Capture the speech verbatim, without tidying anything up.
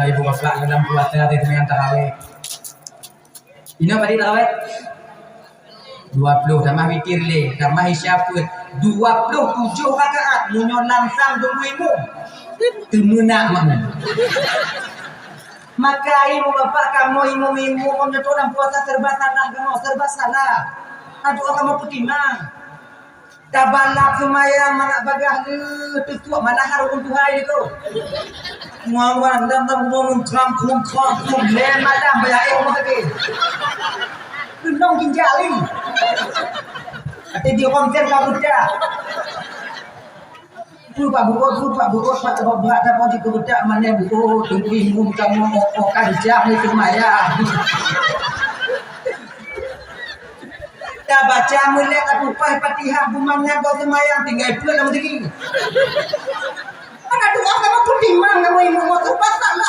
Ibu bapak dalam puasa ada yang tarawih. Ina bagi tarawih? Dua puluh, tambah witir lé, tambah isya peuet. Dua puluh tujoh rakaat, meunyoe langsang dua imum. Teumeunak makmum. Maka ibu bapak kamoe imum-imum, meunyoe dalam puasa serba salah kamoe, serba salah. Aduh, kamoe peutimang. Tabalap seumayang mangat bagaih leuh, teutuek malah hareuem Tuhan itu. Muang-muang dam dam muang kram krum kram krum, lé malam bayar eh rumah sakit. Keunong ginjal ni. Ate di konten ka budak. Tu pak buku, tu pak buku, pak buku, pak buku, tak mau juga budak mana buku, tunggu ibu kamu, oh, oh, kan jam ni seumayang. Tabaca mulai ka tupai Fatihah, bumangat bak seumayang, tinggai peuet lam diri. Ada doa sama putih mang nama ibu, mau tu pasal lah.